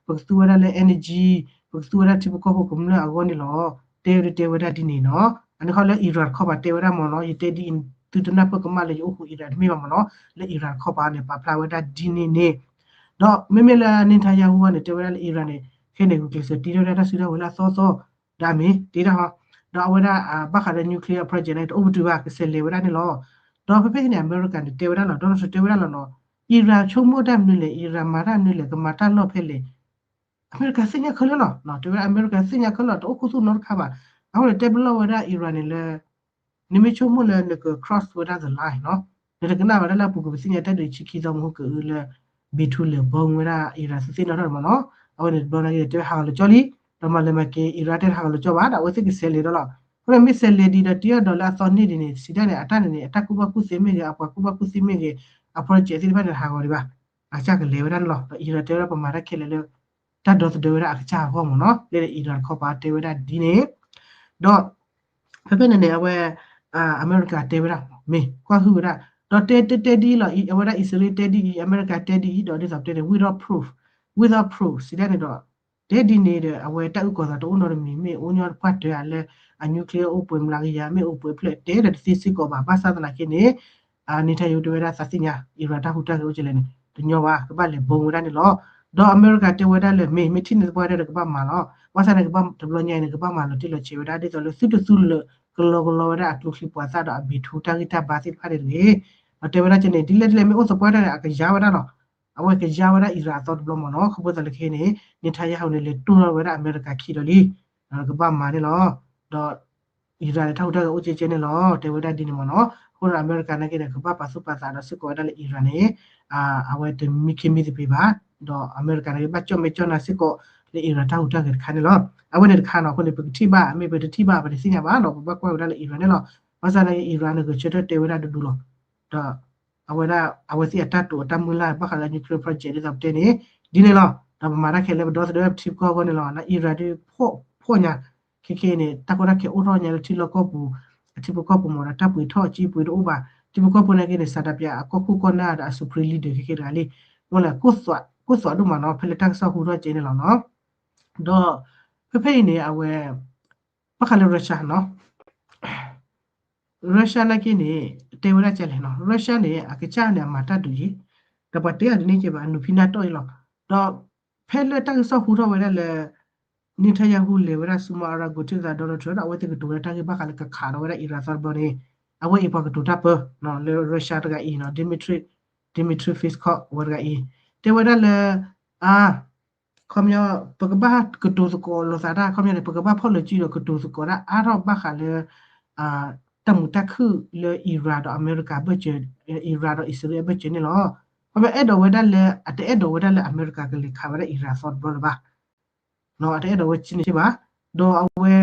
ပကသူဝဲဒၣ်လၢ energy, ပကသူဝဲဒၣ်ထံဖိကီၢ်ဖိကမျၢၢ်အဂီၢ်န့ၣ်လီၤ. တဲဝဲဒၣ် တဲဝဲဒၣ်ဒ်န့ၣ်နီၤ. အန့ၣ်ခီလၢ Iran တခီပၤတဲဝဲဒၣ်မ့ၢ်နီၤ, ယတဲဒ်အံၤ သုတနၢ်ပၢၢ်ကမၣ်လၢယအိၣ်ဃုာ် Iran တမ့ၢ်ဘၣ်မ့ၢ်နီၤ, လၢ Iran တခီပၤန့ၣ် ပာ်ဖျါဝဲဒၣ်ဒ်န့ၣ်န့ၣ်, ဒီးမ့မ့ၢ်လၢ Netanyahu န့ၣ် တဲဝဲဒၣ်လၢ Iran န့ၣ် ခဲန့ၣ် ဂုာ်ကျဲးစၢးတ့ထီၣ်ဝဲဒၣ်တၢ်စုတၢ်ဝဲၤလၢအသီသီ, ဒီးအမ့ၢ်တ့ထီၣ်, ဒီးအဝဲဒၣ် ဘၣ်ဃးဒီး nuclear project န့ၣ် တအိၣ်ပတုာ်ဘၣ် ကဆဲးလဲၤဝဲဒၣ်န့ၣ်လီၤ. ဒီးဖဲဖဲန့ၣ် အမဲရကၤန့ၣ် တဲဝဲဒၣ်လီၤ, Donald Trump တဲဝဲဒၣ်လီၤနီၤ, Iran ဆိကမိၣ်တၢ်မနုၤလဲၣ်, Iran မၤတၢ်မနုၤလဲၣ်, ကမၤတၢ်လီၢ်ဖဲလဲၣ် အမဲရကၤသ့ၣ်ညါခဲလၢာ်လီၤ. တဲဝဲဒၣ်အမဲရကၤသ့ၣ်ညါခဲလၢာ်လီၤ, တအိၣ်ခူသူၣ်နီတခါဘၣ်. အဃိန့ၣ် တဲပလီၢ်ဝဲဒၣ် Iran န့ၣ်လၢ နမ့ၢ်ဆိကမိၣ်လၢနက cross ဝဲဒၣ် the line နီၤ, နတကနၣ်ဝဲဒၣ်လၢအပူၤကွံာ် ပသ့ၣ်ညါတၢ်ဒုးဆံခံသီမဟိကအိၣ်လၢ B two လဲၤဘီဝဲဒၣ် Iran သုးသ့ၣ်နီၣ်ထီၣ်န့ၣ်မ့ၢ်နီၤ. အဝဲန့ၣ်တဘျီနာ်က့ဒီး တဲဝဲဟးဂီၤလၢာ်ကၠီလံ, ဒီးမၤလဲၤမၤက့ၤ Iran တဲဟးဂီၤလၢာ်ကၠီဘၣ်, ဒီးအဝဲသ့ၣ်ကဆဲးလဲၤဒီးလီၤ. အဃိန့ၣ်မ့ၢ်ဆဲးလဲၤဒ်ဒီး တ့အီၣ်ဒီးလၢအသီန့ၢ်ဒ်န့ၣ် စံးတၢ်န့ၣ်န့ၣ် အတၢ်န့ၣ်န့ၣ် အတၢ်ကူၣ်ဘၣ်ကူၣ်သ့မ့ၢ်ဂ့ၤ, အပှၤကူၣ်ဘၣ်ကူၣ်သ့မ့ၢ်ဂ့ၤ, အ project သ့ၣ်တဖၣ်န့ၣ် ဟးဂီၤဒံးဘၣ်. အကစၢ်ကလဲၤဝဲဒၣ်န့ၣ်လီၤ. ဒီး Iran တဲဝဲဒၣ်ပမၤတၢ်ခဲလၢာ်လၢ တၢ်ဒီသဒၢဝဲဒၣ်အကစၢ်အဂီၢ်မ့ၢ်နီၤ, လၢ Iran တခီပၤတဲဝဲဒၣ်ဒ်န့ၣ်, ဒီး ဖဲဖဲန့ၣ်န့ၣ် အဝဲ အမဲရကၤတဲဝဲဒၣ် မ့ၢ်ကွၢ်ဟုၣ်ဝဲဒၣ်, ဒီးတဲတဲတဲဒ်အံၤလီၤ, အဝဲဒၣ်အံၣ်စရ့လးတဲဒ်အံၤ, အမဲရကၤတဲဒ်အံၤ, ဒီးဒ်သိးပတဲန့ၣ် without proof, without proof စံးတၢ်န့ၣ်ဒီး တဲဒ်န့ၣ်ဒီး အဝဲတၢ်အုၣ်ကီၤသးတအိၣ်နီတမံၤ, မ့ၢ်အိၣ်ညီပှၢ်တၢၢ်ဧါလၢ အ nuclear အိၣ်ပှဲၤမျးကယၤ, မ့ၢ်အိၣ်ပှဲၤဖျၢၣ်တဲဒီးတသ့စ့ၢ်ကီးဘၣ်. ဘၣ်ဆၣ်သနာ်က့န့ၣ် Netanyahu တဲဝဲဒၣ်သးသ့ၣ်ညါ Iran တၢ်ဟူးတၢ်ဂဲၤအိၣ်ကလဲၣ်န့ၣ် တညီဘၣ်, ကဘၣ်လဲၤဘီဝဲဒၣ်န့ၣ်လီၤ. ဒီးအမဲရကၤတဲဝဲဒၣ်လၢ မ့ၢ် မ့ၢ်ထံၣ်န့ၢ်သပှၢ်တၢၢ်ဒီးကဘၣ်မၤလီၤ. ဘၣ်ဆၣ်န့ၣ် ကဘၣ်တဘျီညါအံၤန့ၣ် ကဘၣ်မၤလီၤတံၢ်လီၤဆဲးဝဲဒၣ် ဒ်သိးလၢသုတသူလၢာ်ကလီကလီဝဲဒၣ်အကျိချံမျိာ်သၣ်ဒီးအ B two တၢ်ဂံၢ်တၢ်ဘါသ့ၣ်တဖၣ်န့ၣ်တဂ့ၤ. ဒီးတဲဝဲဒၣ်ကန့ၣ် ဒ်လဲၣ်ဒ်လဲၣ်မ့ၢ်အိၣ်သပှၢ်တၢၢ်န့ၣ် အကယါဝဲဒၣ်လီၤ. အဝဲကယါဝဲဒၣ် Iran အသီတဘျီမ့ၢ်နီၤ. ခီဖျိသးလၢခဲအံၤန့ၣ် Netanyahu န့ၣ် လဲၤတိၢ်ထီၣ်ဝဲဒၣ်အမဲရကၤခံဒီးလံ, ကဘၣ်မၤန့ၣ်လီၤ. ဒီး Iran န့ၣ် တၢ်ဟူးတၢ်ဂဲၤအိၣ်ကဲကဲန့ၣ်လီၤ တဲဝဲဒၣ်ဒ်န့ၣ်မ့ၢ်နီၤ. အဃိဒီးအမဲရကၤနာ်က့န့ၣ် ကဘၣ်ပာ်သူၣ်ပာ်သးဒီးစ့ၢ်ကီးဝဲဒၣ်လၢ Iran န့ၣ် အဝဲတမံခ့မံသပ့ၤဘၣ်, ဒီးအမဲရကၤနာ်က့ ဘၣ်ကၠီၣ်မဲာ်ကၠီၣ်နါစ့ၢ်ကီးလၢ Iran တၢ်ဟူးတၢ်ဂဲၤတခါန့ၣ်လီၤ. အဝဲန့ၣ်တခါနီၤ. အဃိန့ၣ် ပကထံၣ်ဘၣ် မ့ၢ်ပတထံၣ်ဘၣ် ပတသ့ၣ်ညါဘၣ်နီၤ. ပဘၣ်ကွၢ်ဝဲဒၣ်လၢ Iran န့ၣ်လီၤ. ဘၣ်ဆၣ်နာ်က့ Iran န့ၣ် ဂဲၤဆၢထၢၣ်တဲဝဲဒၣ်ဒူဒူလီၤ. ဒီး အဝဲဒၣ် အဝဲသ့ၣ်အတၢ်တိာ်အတၢ်မုၢ်လၢ်ဘၣ်ဃးလၢ nuclear project ဒ်သိးပတဲန့ၣ် ဒ်န့ၣ်လီၤ. ဒီးပမၤတၢ်ခဲလၢာ် ပဒီသဒၢပထံပကီၢ်အဂီၢ်န့ၣ်လီၤ. လၢ Iran ဒ် ဖှီၣ်ညါ ခဲခဲအံၤန့ၣ် တၢ်ကီတၢ်ခဲအိၣ်ထီၣ်ညါလၢထံလီၢ်ကီၢ်ပူၤ အထံဖိကီၢ်ပူၤမ့ၢ်ဒီး တၢ်ပှ့ၤထီၣ်အကံပှ့ၤတအိၣ်ဘၣ်. ထံဖိကီၢ်ဖိနာ်က့န့ၣ် စးဒးပၠးအကီၢ်ခိၣ်ကီၢ်နၢ်ဒီးအ supreme leader ခဲခဲတဂၤလံ. မ့ၢ်လၢ ကိၢ်သွးဒိၣ်မးနီၤ ဖဲလၢတၢ်ကစီၣ်ဟူထီၣ်ကဲန့ၣ်လီၤနီၤ. ဒီး ဖဲဖဲအံၤန့ၣ် အဝဲ ဘၣ်ဃးလၢ Russia နီၤ Russia နာ်က့န့ၣ် တဲဝဲဒၣ်ကလဲၣ်နီၤ. Russia န့ၣ် အကစၢ်န့ၣ် အမၤတၢ်ဒုးယံၤ ဒီးပှၤတဲအီၤဒ်န့ၣ်ကဲဘၣ် အနုၤဖံးနၢ်တီၢ်အံၤလီၤ. ဒီးဖဲလၢတၢ်ကစီၣ်ဟူထီၣ်ဝဲဒၣ်လၢ Netanyahu လဲၤဝဲဒၣ်ဆူ Mar-a-Lago ထံၣ်သး Donald Trump ဒီး အဝဲသ့ၣ်ကတိၤဝဲဒၣ်တၢ်ဂ့ၢ်ဘၣ်ဃးလၢကခးလီၤဝဲဒၣ် Iran သီတဘျီန့ၣ် အဝဲအံၤပှၤကတိၤတၢ်ပၢလၢ Russia တဂၤအံၤနီၤ Dmitry Dmitry Peskov ဝဲတဂၤအံၤ တဲဝဲဒၣ်လၢ အါ ခီပညီ ပကဘၣ်ကတိၤသကိးလိာ်သးတၢ် ခီပညီန့ၣ် ပကဘၣ်ဖီၣ်လိာ်စုဒီးကတိၤသကိးတၢ်အါထီၣ်ဘၣ်ဃးလၢ တၢ်မုာ်တၢ်ခုၣ်လၢ Iran ဒီးအမဲရကၤဘၢၣ်စၢၤ Iran ဒီးအံၣ်စရ့လးအဘၢၣ်စၢၤန့ၣ်လီၤ. ခီပညီအဲၣ်ဒိးဝဲဒၣ်လၢ အတအဲၣ်ဒိးဝဲဒၣ်လၢအမဲရကၤကလဲၤခးဝဲဒၣ် Iran သီတဘျီလၢၤဘၣ်. အတအဲၣ်ဒိးဝဲကန့ၣ်ဘၣ်. ဒီးအဝဲ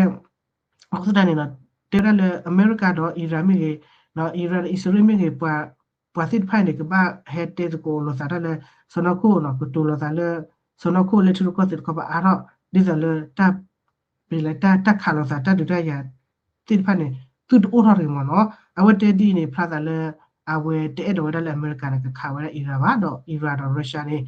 အဃိသတးန့ၣ် တဲဝဲဒၣ်လၢအမဲရကၤဒီး Iran မ့ၢ်ဂ့ၤ Iran ဒီးအံၣ်စရ့လးမ့ၢ်ဂ့ၤ ပှၤသ့ၣ်တဖၣ်န့ၣ် ကဘၣ်ဟဲတဲသကိးလိာ်သးတၢ်လၢ စီၢ်နီၤခိၣ်နီၤ ကတိၤလိာ်သးလၢ စီၢ်နီၤခိၣ်လၢထံရူၢ်ကီၢ်သဲးတခီပၤအါထီၣ် ဒ်သိးလၢ ပလၢတၢ်ခးလိာ်သးတၢ်ဒုးတၢ်ယၤသ့ၣ်တဖၣ်န့ၣ် သုတအိၣ်ထီၣ်တဂ့ၤမ့ၢ်နီၤ. အဝဲတဲဒ်အံၤန့ၣ် ဖျါသးလၢ အဝဲတအဲၣ်ဒိးဝဲဒၣ်လၢအမဲရကၤန့ၣ် ကခးဝဲဒၣ် Iran ဘၣ် ဒီး Iran ဒီး Russia န့ၣ်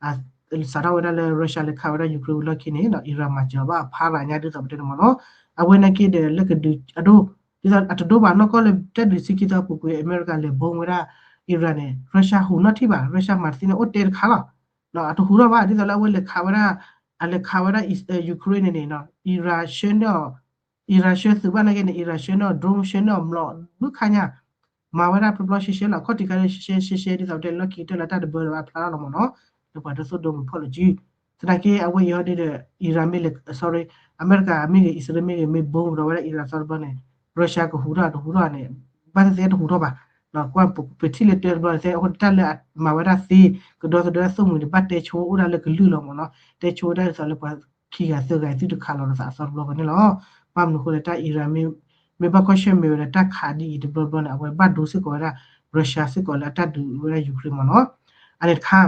စးထီၣ်ဝဲဒၣ်လၢ Russia လဲၤခးဝဲဒၣ် Ukraine ဝံၤလီၢ်ခံန့ၣ် ဒီး Iran မၤစၢၤအီၤဘၣ်အဖးရၤညါဒ်သိးပတဲန့ၣ်မ့ၢ်နီၤ. အဝဲနာ်က့ဒီးလၢကဒုးအဒိ ဒ်သိးအတဒိဘၣ်နီၢ်ကီၢ်လၢတၢ်ဒုးဆံခံသီပူၤကွံာ် အမဲရကၤလဲၤဘိဝဲဒၣ် Iran န့ၣ် Russia ဟူးနီၣ်ထံၣ်ဘၣ် Russia မၤတသ့န့ၣ် အိၣ်တဲတခါလီၤ. အတဟူးထီၣ်ဘၣ် ဒ်သိးလၢအဝဲလဲၤခးဝဲဒၣ် အလဲၤခးဝဲဒၣ် Ukraine န့ၣ်န့ၣ် Iran ဆှၢန့ၢ်အီၤ Iran ဆှၢသုးဘၣ်နာ်က့န့ၣ် Iran ဆှၢန့ၢ်အီၤ drone ဆှၢန့ၢ်အီၤ မျိာ်ဘုခါညါ မၤဝဲဒၣ်ဖျီဖျီရှဲရှဲလီၤ ခီၣ်ထံးခါန့ၣ် ရှဲရှဲရှဲရှဲ ဒ်သိးတဲလီၢ်ခံကတၢၢ်လၢတၢ်တဘၢလၢၤဘၣ်ဖျါထီၣ်လီၤမ့ၢ်နီၤ လၢပှၤတသိၣ်ဒိမုၢ်ဖီၣ်လၢၤကံ သနာ်က့အဝဲအံၤဟီဒ်ဒီး Iran မ့ၢ်လဲၤ sorry အမဲရကၤမ့ၢ်ဂ့ၤ အံၣ်စရ့လးမ့ၢ်ဂ့ၤ မ့ၢ်ဘိကဒီးဝဲဒၣ် Iran သီတဘျီန့ၣ် Russia ကဟူးထီၣ်တဟူးထီၣ်န့ၣ် ဘၣ်သ့ၣ်သ့ၣ်တဟူးထီၣ်ဘၣ် ကွၢ်ပထံၣ်လၢတဲတဘျီန့ၣ် အဃိတၢ်လၢအမၤဝဲဒၣ်သ့ ကဒီသဒၢသိၣ်မှံၤန့ၣ် ဘၣ်တဲဆိအိၣ်ဒၣ်လၢကလုၢ်လီၤမ့ၢ်နီၤ တဲဆိဝဲဒၣ်ဒ်သိးလၢပှၤခံဂၤသၢဂၤအံၤသုတခးလီၤဒီးသးအသီတဘျီဃီန့ၣ်လီၤ. ဘၣ်မနုၤအဃိလဲၣ် တၢ် Iran မ့ၢ်ဘၣ်ကွၢ်ဆၢၣ်မဲာ်ဝဲဒီးတၢ်ခးဒ်အံၤတဘျီဘျီန့ၣ် အဝဲဘၣ်ဒိစ့ၢ်ကီးဝဲဒၣ် Russia စ့ၢ်ကီးလၢအတၢ်ဒုးဝဲဒၣ် Ukraine မ့ၢ်နီၤ အန့ၣ်တခါ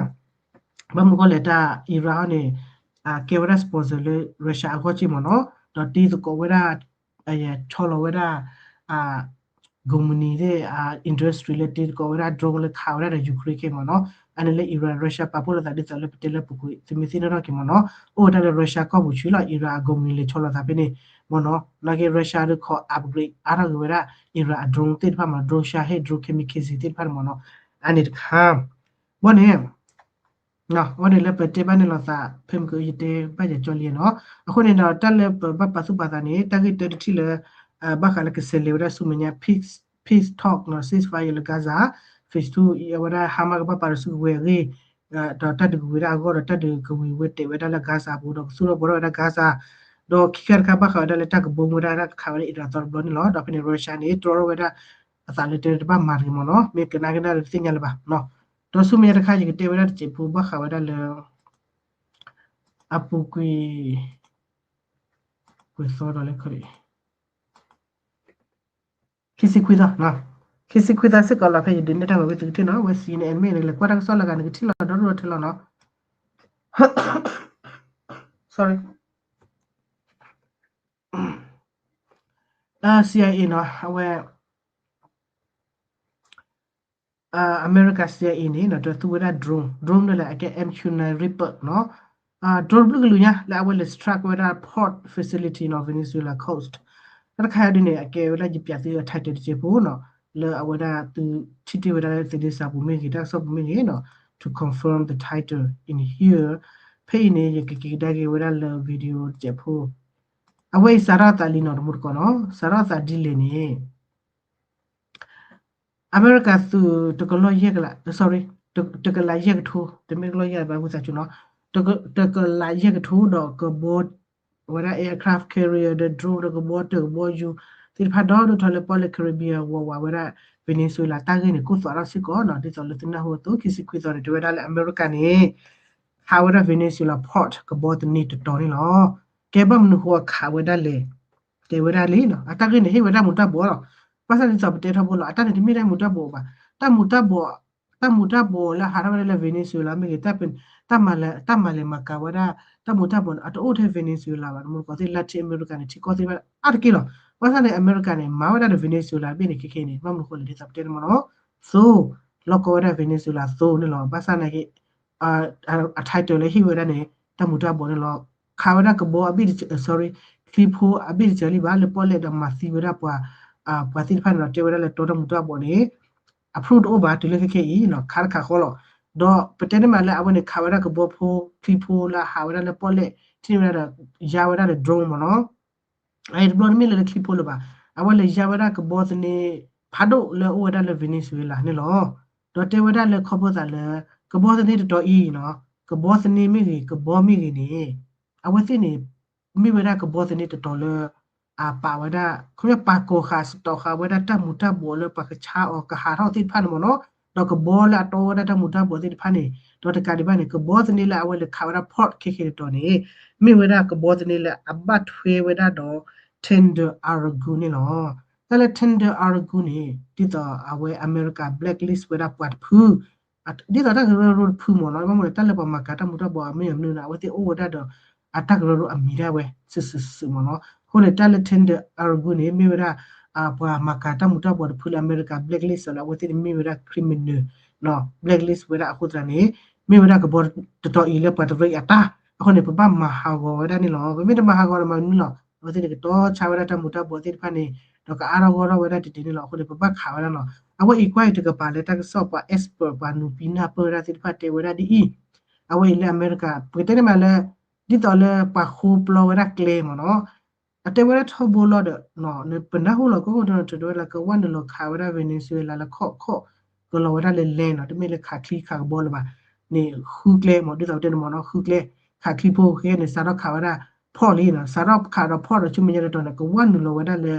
ဘၣ်မနုၤအဃိလဲၣ် တၢ် Iran ဟီန့ၣ် ကဲဝဲဒၣ် sponsor လၢ Russia အဂီၢ်က့မ့ၢ်နီၤ ဒီးတ့သကိးဝဲဒၣ် ဆီလီၤဝဲဒၣ် ကုမ္ပဏီသ့ၣ် industry လၢတ့သကိးဝဲဒၣ် drone လၢခးဝဲဒၣ်ဒီး Ukraine က့မ့ၢ်နီၤ အန့ၣ်လၢ Iran Russia ပာ်ဖှိၣ်လိာ်သးဒ်သိးလၢပတဲလၢပူၤကွံာ် သုမ့ၢ်သ့ၣ်နီၣ်ထီၣ်က့မ့ၢ်နီၤ အိၣ်ဝဲဒၣ်လၢ Russia ကီၢ်ပူၤဆူလီၤ Iran အကုမ္ပဏီလဲၤဆီလီၤသးဖဲန့ၣ် မ့ၢ်နီၤ နာ်က့ Russia ဒုးခီ upgrade အါထီၣ်က့ၤဝဲဒၣ် Iran အ drone သ့ၣ်တဖၣ်မ့ၢ်နီၤ drone Shahed drone kamikaze သ့ၣ်တဖၣ်န့ၣ်မ့ၢ်နီၤ အန့ၣ်တခါ ဘီန့ၣ် အဝဲန့ၣ်လၢပတဲဘၣ်န့ၣ်လိာ်သး ဖဲမ့ၢ်ကယတဲဘၣ်ယကၠီလံနီၤ အဃိန့ၣ်ဒီးတၢ်လၢပဘၣ်ပာ်သူၣ်ပာ်သးန့ၣ် တၢ်ဂ့ၢ်တၢတထံၣ်လၢ ဘၣ်ဃးလၢကဆဲးလဲၤဝဲဒၣ်ဆူမဲာ်ညါ peace peace talk နီၤ ceasefire လၢ Gaza phase two အဝဲဒၣ် Hamas ကဘၣ်ပာ်တစုကဝဲၤအဂ့ၢ် ဒီးတၢ်ဒုးကဝံၤဝဲဒၣ်အဂီၢ်ဒီးတၢ်ဒုးကဝံၤဝဲတဲာ်ဝဲဒၣ်လၢ Gaza ပူၤဒီးကသူၣ်ထီၣ်ဘှီထီၣ်ဝဲဒၣ် Gaza ဒီးခံခါတခါဘၣ်ဃးဝဲဒၣ်လၢတၢ်ကဘိမူဝဲဒၣ်တၢ်ခးဝဲဒၣ် Iran သီတဘျီန့ၣ်လီၤ ဒီးဖဲန့ၣ် Russia န့ၣ် တြီထီၣ်ဝဲဒၣ် အသးလၢတဲတဘၣ်မၤတဂ့ၤမ့ၢ်နီၤ မ့ၢ်ကနၣ်ကနၣ်လၢတသ့ၣ်ညါလၢၤဘၣ် ဒီးဆူမဲာ်ညါတခါ ယကတဲဝဲဒၣ်တစဲးဖိဘၣ်ဃးဝဲဒၣ်လၢ အပူၤကွံာ် ကွဲးသီဒီးလၢခီၣ် ခံဆံခွံသီ ခံဆံခွံသီစ့ၢ်ကီးလီၤ ဖဲယဒုးနဲၣ်တၢ်ဂီၤဝံသုကထံၣ်နီၤ ဝဲ C N N မ့ၢ်န့ၣ် လဲၤကွၢ်တၢ်ကစီၣ်လၢဂၤန့ၣ် ကထံၣ်လီၤဒီဒိၣ်ထဲလီၤနီၤ sorry C I A နီၤ အဝဲ အမဲရကၤ C I A န့ၣ် ဒီးသူဝဲဒၣ် drone drone န့ၣ်လၢအကဲ M Q nine Reaper နီၤ drone ဘျုးကလုာ်ညါ လၢအဝဲလဲၤ strike ဝဲဒၣ် port facility နီၤ Venezuela coast တၢ်တခါအံၤဒ်န့ၣ် အကဲဝဲဒၣ်ယပၠးသုအ title တစဲးဖိနီၤ လၢအဝဲဒၣ်သုထံၣ်တ့ၢ်ဝဲဒၣ်လၢသန့ၤစးပူၤမ့ၢ်ဂ့ၤ တၢ်ကစီၣ်ပူၤမ့ၢ်ဂ့ၤနီၤ to confirm the title in here ဖဲအံၤန့ၣ် ယကက့ၤကဒါက့ၤဝဲဒၣ်လၢ video တစဲးဖိ အဝဲအံၤစးထီၣ်အသးလံနီၤ တမူတကိးနီၤ စးထီၣ်အသးဒ်လဲၣ်န့ၣ် အမဲရကၤသုးတကလီၢ်ယဲၢ်ကလး sorry တကလးယဲၢ်ကထိ တမ့ၢ်တကလီၢ်ယဲၢ်ဘၣ် ဝံသးစူၤနီၤ တကလးယဲၢ်ကထိဒီးကဘီ ဝဲဒၣ် aircraft carrier ဒီး drone ဒီးကဘီတၢၢ်ကဘီယူၤ သ့ၣ်တဖၣ်ဒီဒိၣ်ထီၣ်လၢပီၣ်လဲၣ် Caribbean ဝးဝးဝဲဒၣ် Venezuela တၢ်ဂ့ၢ်န့ၣ် ကိၢ်သွးထီၣ်စ့ၢ်ကီးနီၤ ဒ်သိးလၢသုနၢ်ဟူအသိး ခံဆံခွံသီန့ၣ် တဲဝဲဒၣ်လၢအမဲရကၤန့ၣ် ခးဝဲဒၣ် Venezuela port ကဘီသန့တတီၤန့ၣ်လီၤ. ကဲဘၣ်မနုၤဃိအခးဝဲဒၣ်လဲၣ် တဲဝဲဒၣ်လံနီၤ အတၢ်ဂ့ၢ်န့ၣ် ဟ့ၣ်ဝဲဒၣ်မူၤတၢ်ဘှီးလီၤ. ဘၣ်ဆၣ်ဒ်သိးပတဲထီဘိလီၤ အတၢ်န့ၣ်တမ့ၢ်တၢ်မူၤတၢ်ဘှီးဘၣ်. တၢ်မူၤတၢ်ဘှီး တၢ်မူၤတၢ်ဘှီးလၢဟးထီၣ်ဝဲဒၣ်လၢ Venezuela မ့ၢ်ဂ့ၤ တၢ်မၤလဲၤ တၢ်မၤလဲၤမၤကၤဝဲဒၣ် တၢ်မူၤတၢ်ဘှီးန့ၣ် အတအိၣ်ထဲ Venezuela ဘၣ် တမူတကိးသ့ၣ် Latin America န့ၣ် ထံကီၢ်သ့ၣ်တဖၣ်အါတက့ၢ်လီၤ. ဘၣ်ဆၣ်န့ၣ် အမဲရကၤန့ၣ် မၤဝဲဒၣ်ဒီး Venezuela ဘ့ၣ်န့ၣ်ခဲခဲအံၤန့ၣ် ဘၣ်မနုၤဃိလဲၣ်ဒ်သိးပတဲန့ၣ်မ့ၢ်နီၤ သိ လီၢ်ကီဝဲဒၣ် Venezuela သိန့ၣ်လီၤ. ဘၣ်ဆၣ်နာ်က့ အ title လၢဟ့ၣ်ဝဲဒၣ်န့ၣ် တၢ်မူၤတၢ်ဘှီးန့ၣ်လီၤ. ခးဝဲဒၣ်ကဘီအဘ့ၣ်တစၢၤ sorry ချံဖိအဘ့ၣ်တစၢၤလံဘၣ် လၢပီၣ်လဲၣ်ဒီးမၤသံဝဲဒၣ်ပှၤ ပှၤသ့ၣ်တဖၣ်န့ၣ်လီၤ. တဲဝဲဒၣ်လၢတီတၢ်မူၤတၢ်ဘှီးန့ၣ် အ proof တအိၣ်ဘၣ်တုၤလၢခဲခဲအံၤနီၤ ခးတခးဃီလီၤ. ဒီးပတဲန့ၣ်မးလၢအဝဲန့ၣ် ခးဝဲဒၣ်ကဘီဖိ ချံဖိလၢအဟးဝဲဒၣ်လၢပီၣ်လဲၣ် ထံၣ်န့ၢ်ဝဲဒၣ်ဒီး ယါဝဲဒၣ်ဒီး drone မ့ၢ်နီၤ အအံၤတဘျီတမ့ၢ်လၢလၢချံဖိလၢၤဘၣ်. အဝဲလဲၤယါဝဲဒၣ်ကဘီသန့ ဖးဒိၣ်လၢအအိၣ်ဝဲဒၣ်လၢ Venezuela န့ၣ်လီၤ. ဒီးတဲဝဲဒၣ်လၢခီဖျိသးလၢ ကဘီသန့တတီၤအံၤနီၤ ကဘီသန့မ့ၢ်ဂ့ၤ ကဘီမ့ၢ်ဂ့ၤန့ၣ် အဝဲသ့ၣ်န့ၣ် မ့ၢ်ဝဲဒၣ်ကဘီသန့တတီၤလၢ အပာ်ဝဲဒၣ် ခီပညီပာ်ကီၤဃာ်စတီၤဃာ်ဝဲဒၣ်တၢ်မူၤတၢ်ဘှီးလၢပှၤကဆါအီၤကဟးထီၣ်သ့ၣ်တဖၣ်န့ၣ်မ့ၢ်နီၤ ဒီးကဘီလၢအတီဝဲဒၣ်တၢ်မူၤတၢ်ဘှီးသ့ၣ်တဖၣ်န့ၣ် ဒီးတကးဒံးဘၣ်န့ၣ် ကဘီသန့လၢအဝဲလဲၤခးဝဲဒၣ် port ခဲခဲတတီၤန့ၣ် မ့ၢ်ဝဲဒၣ်ကဘီသန့လၢအဘၣ်ထွဲဝဲဒၣ်ဒီး Tender Aragón န့ၣ်လီၤ. တၢ်လၢ Tender Aragón န့ၣ် ဒ်သိးအဝဲအမဲရကၤ blacklist ဝဲဒၣ်ပှၤတဖု ဒ်သိးတၢ်ကရၢကရိတဖုမ့ၢ်နီၤ ဘၣ်မနုၤလဲၣ် တၢ်လၢပှၤမၤကၤတၢ်မူၤတၢ်ဘှီးအမ့ၢ်မနုၤန့ၣ် အဝဲသ့ၣ်အိၣ်ဝဲဒၣ်ဒီး အတၢ်ကရၢကရိအမံၤဒၣ်ဝဲ စုာ်စုာ်စုာ်မ့ၢ်နီၤ. အဃိန့ၣ် တၢ်လၢ Tender Aragón န့ၣ် မ့ၢ်ဝဲဒၣ် ပှၤမၤကၤတၢ်မူၤတၢ်ဘှီးတဖုလၢအမဲရကၤ blacklist လၢအဝဲသ့ၣ်န့ၣ်မ့ၢ်ဝဲဒၣ် criminal နီၤ blacklist ဝဲဒၣ်အဃိသတးန့ၣ် မ့ၢ်ဝဲဒၣ်ကဘီတတီၤအံၤလၢပှၤတရံးအတၢ် အဃိန့ၣ် ပဘၣ်မၤဟးဂီၤဝဲဒၣ်န့ၣ်လီၤ. ပမ့ၢ်တမၤဟးဂီၤဒီးမၤမနုၤလီၤ အဝဲသ့ၣ်န့ၣ်ကတီဆါဝဲဒၣ်တၢ်မူၤတၢ်ဘှီးသ့ၣ်တဖၣ်န့ၣ် ဒီးကအါထီၣ်ဂီၢ်ထီၣ်ဝဲဒၣ်တဒံးန့ၣ်လီၤ. အဃိန့ၣ် ပဘၣ်ခးဝဲဒၣ်နီၤ. အဝဲအံၤကွၢ်အံၤတကပၤလၢတၢ်ကစီၣ်ပှၤ expert ပှၤနုာ်ပံနၢ်ပၢၢ်ဝဲဒၣ်သ့ၣ်တဖၣ်တဲဝဲဒၣ်ဒ်အံၤ, အဝဲအံၤလၢအမဲရကၤ ပကတဲန့ၣ်မးလၢ ဒ်သိးလၢပှၤဃိပျီဝဲဒၣ်ကျဲမ့ၢ်နီၤ အတဲဝဲဒၣ်ထီဘိလီၤဒီး ပနၢ်ဟူလီၤ ကီၢ်ခိၣ် Donald Trump တဲဝဲဒၣ်လၢကဝဲနုာ်လီၤခးဝဲဒၣ် Venezuela လၢခီၣ်ခီၣ် ကလီၤဝဲဒၣ်လၢ land နီၤ တမ့ၢ်လၢခးချံခးကဘီလၢၤဘၣ်န့ၣ် ဃုကျဲမ့ၢ် ဒ်သိးပတဲန့ၣ်မ့ၢ်နီၤ ဃုကျဲ ခးချံဖိဃဲန့ၣ် စးထီၣ်ခးဝဲဒၣ် port လံနီၤ စးထီၣ်ခးဒီး port ဒီးဆူမဲာ်ညါတတီၤန့ၣ် ကဝဲနုာ်လီၤဝဲဒၣ်လၢ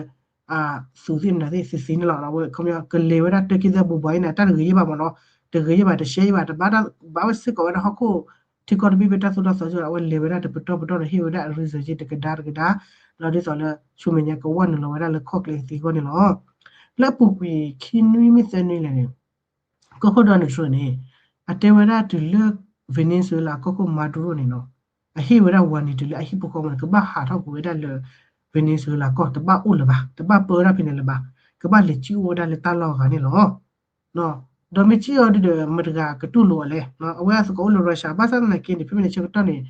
သုးသ့ၣ်မနုၤသ့ၣ်သ့ၣ်သ့ၣ်န့ၣ်လီၤ. အဝဲခီပညီကလဲၤဝဲဒၣ်တၢ်ခံသၢဘိဘီအံၤန့ၣ် တၢ်တဂ့ၤယဲၢ်ဘၣ်မ့ၢ်နီၤ တဂ့ၤယဲၢ်ဘၣ် တရှဲယဲၢ်ဘၣ် တဘၣ်ဘၣ်ဝဲစ့ၢ်ကီးဝဲဒၣ်ဟီၣ်ခိၣ် ထံကီၢ်တဘ့ၣ်ဘ့ၣ်တၢ်သိၣ်တၢ်သီစ့ၢ်ကီး အဝဲလဲၤဝဲဒၣ်တပတီၢ်ပတီၢ်ဒီးဟ့ၣ်ဝဲဒၣ်အ reserve တကဒါတကဒါ ဒီးဒ်သိးလၢဆူမဲာ်ညါကဝဲနုာ်လီၤဝဲဒၣ်လၢခီၣ်ကျဲကသ့အဂီၢ်န့ၣ်လီၤ. လၢအပူၤကွံာ်ခံနွံမ့ၢ်သၢနွံလဲၣ်န့ၣ် ကီၢ်ခိၣ် Donald Trump န့ၣ် အတဲဝဲဒၣ်တုၤလၢ Venezuela ကီၢ်ခိၣ် Maduro န့ၣ်နီၤ အဟ့ၣ်ဝဲဒၣ် warning တုၤလၢအဟံၣ်ဖိဃီဖိန့ၣ် ကဘၣ်ဟးထီၣ်ကွံာ်ဝဲဒၣ်လၢ Venezuela ကီၢ် တဘၣ်အိၣ်လၢၤဘၣ် တဘၣ်ပၢဝဲဒၣ်ဖဲန့ၣ်လၢၤဘၣ် ကဘၣ်လဲၤစံၣ်အိၣ်ဝဲဒၣ်လၢတၢ်လီၢ်အဂၤန့ၣ်လီၤ. ဒီးမ့ၢ်စံၣ်အီၤဒုဒီး မတၤတဂၤကတူၢ်လိာ်အီၤလဲၣ် အဝဲအသကိးအိၣ်လၢ Russia ဘၣ်ဆၣ်သနာ်က့န့ၣ် ဖဲမ့ၢ်န့ၣ်ဆၢကတီၢ်န့ၣ်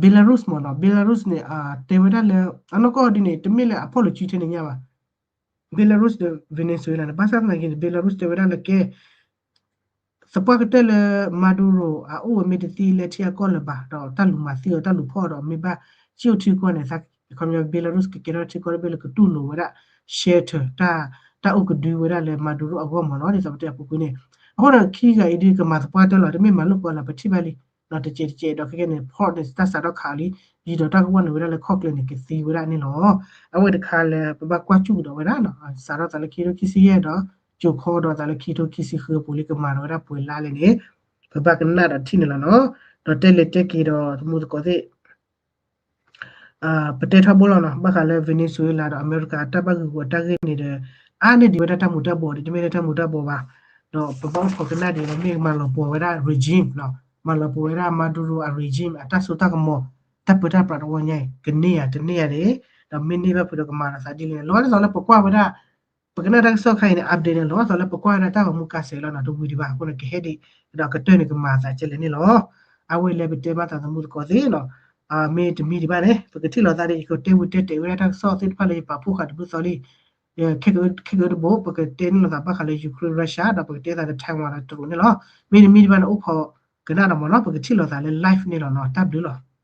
Belarus မ့ၢ်နီၤ Belarus န့ၣ် တဲဝဲဒၣ်လၢ အနီၢ်ကီၢ်ဒ်န့ၣ် တမ့ၢ်လၢအဖီၣ်လိာ်စုထဲန့ၣ်ညါဘၣ် Belarus ဒီး Venezuela န့ၣ် ဘၣ်ဆၣ်သနာ်က့န့ၣ် Belarus တဲဝဲဒၣ်လၢကဲ သပှၢ်ကတၢၢ်လၢ Maduro အအိၣ်ဝဲမ့ၢ်တသံလၢထံအကီၢ်လၢၤဘၣ် ဒီးတၢ်လူၤမၤသံအီၤတၢ်လူၤဖီၣ်ဒီးမ့ၢ်ဘၣ်စံၣ်အိၣ်ထံကီၢ်န့ၣ် ခီပညီ Belarus ကကဲထီၣ်ထံကီၢ်တဘ့ၣ်လၢကတူၢ်လိာ်ဝဲဒၣ် shelter တၢ်အိၣ်ကဒုဝဲဒၣ်လၢ Maduro အဂီၢ်မ့ၢ်နီၤ ဒ်သိးပတဲအပူၤကွံာ်န့ၣ် အဃိဒီးခံဂၤအံၤဒုကမၤသပှၢ်တၢၢ်လီၤ တမ့ၢ်မၤလိာ်ကွၢ်လၢပထံၣ်ဘၣ်လံ ဒီးတကဲးတကဲးဒီးခဲကဲန့ၣ် port န့ၣ် တၢ်စးထီၣ်ခးလံ ယံၤဒီးတၢ်ကဝဲနုာ်ဝဲဒၣ်လၢခီၣ်ကျဲန့ၣ် ကသံဝဲဒၣ်န့ၣ်လီၤ. အဝဲတခါလၢပဘၣ်ကွၢ်စူၣ်ကဒီးဝဲဒၣ်နီၤ စးထီၣ်သးလၢခံကထိခံဆံယဲၢ်ဒီး ကၠိၤခီဒီးသးလၢခံကထိခံဆံဃုအပူၤလံ ကမၤဒီးဝဲဒၣ်ပှဲၤလါလဲၣ်န့ၣ် ပဘၣ်ကနၣ်ဒီးထံၣ်န့ၣ်လီၤနီၤ. ဒီးတဲလဲၤတဲက့ၤဒီးသမူသကိးသ့ၣ် ပတဲထီဘိလီၤနီၤ ဘၣ်ဃးလၢ Venezuela ဒီးအမဲရကၤတၢ်ဘၣ်ဂုာ်ဂီၤတၢ်ဂ့ၢ်န့ၣ်ဒီး အါန့ၢ်ဒံးဝဲဒၣ်တၢ်မူၤတၢ်ဘှီးဒီး တမ့ၢ်လၢတၢ်မူၤတၢ်ဘှီးဘၣ် ဒီးပဘၣ်အိၣ်ခိးကနၣ်ဒံးလီၤ မ့ၢ်မၤလီၤပှီၢ်ဝဲဒၣ် regime နီၤ မၤလီၤပှီၢ်ဝဲဒၣ် Maduro အ regime အတၢ်စိတၢ်ကမီၤ တၢ်ပၢတၢ်ပြးတဝီညါအံၤ ကန့ၢ်ယၤတန့ၢ်ယၤန့ၣ် ဒီးမ့ၢ်န့ၢ်ဘၣ်ဖုးဒီးကမၤလီၤသးဒ်လဲၣ်န့ၣ် လီၤဒ်သိးလၢပကွၢ်ဝဲဒၣ် ပကနၣ်တၢ်ကစီၣ်ခါအံၤန့ၣ် update န့ၣ် လီၤဒ်သိးလၢပကွၢ်ဝဲဒၣ်တၢ်ဂီၤမူကါစဲးလီၤနီၤ တဝံၤဒံးဘၣ် အဃိန့ၣ် ကဟဲဒံး ဒီးကတၢၢ်န့ၣ်ကမၤသးကဲလဲၣ်န့ၣ်လီၤ. အဝဲလဲၤပတဲဘၣ်သးသမူသကိးသ့ၣ်နီၤ မ့ၢ်တမံၤဒံးဘၣ်န့ၣ် ပကထံၣ်လိာ်သးဒီး ယကတဲဝံၤတဲတဲာ်ဝဲဒၣ်တၢ်ကစီၣ်သ့ၣ်တဖၣ်လၢယပာ်ဖှိၣ်ဃာ်တဘျုးသီလံ ခဲကတဘိ ပကတဲန့ၣ်လိာ်သးဘၣ်ဃးလၢ Ukraine Russia ဒီးပကတဲသးလၢ Taiwan ဒီးတရူးန့ၣ်လီၤ. မ့ၢ်တမံၤဒံးဘၣ်န့ၣ် အိၣ်ခိးကနၣ်ဒီးမ့ၢ်နီၤ ပကထံၣ်လိာ်သးလၢ live န့ၣ်လီၤနီၤ တၢ်ဘျုးလီၤ.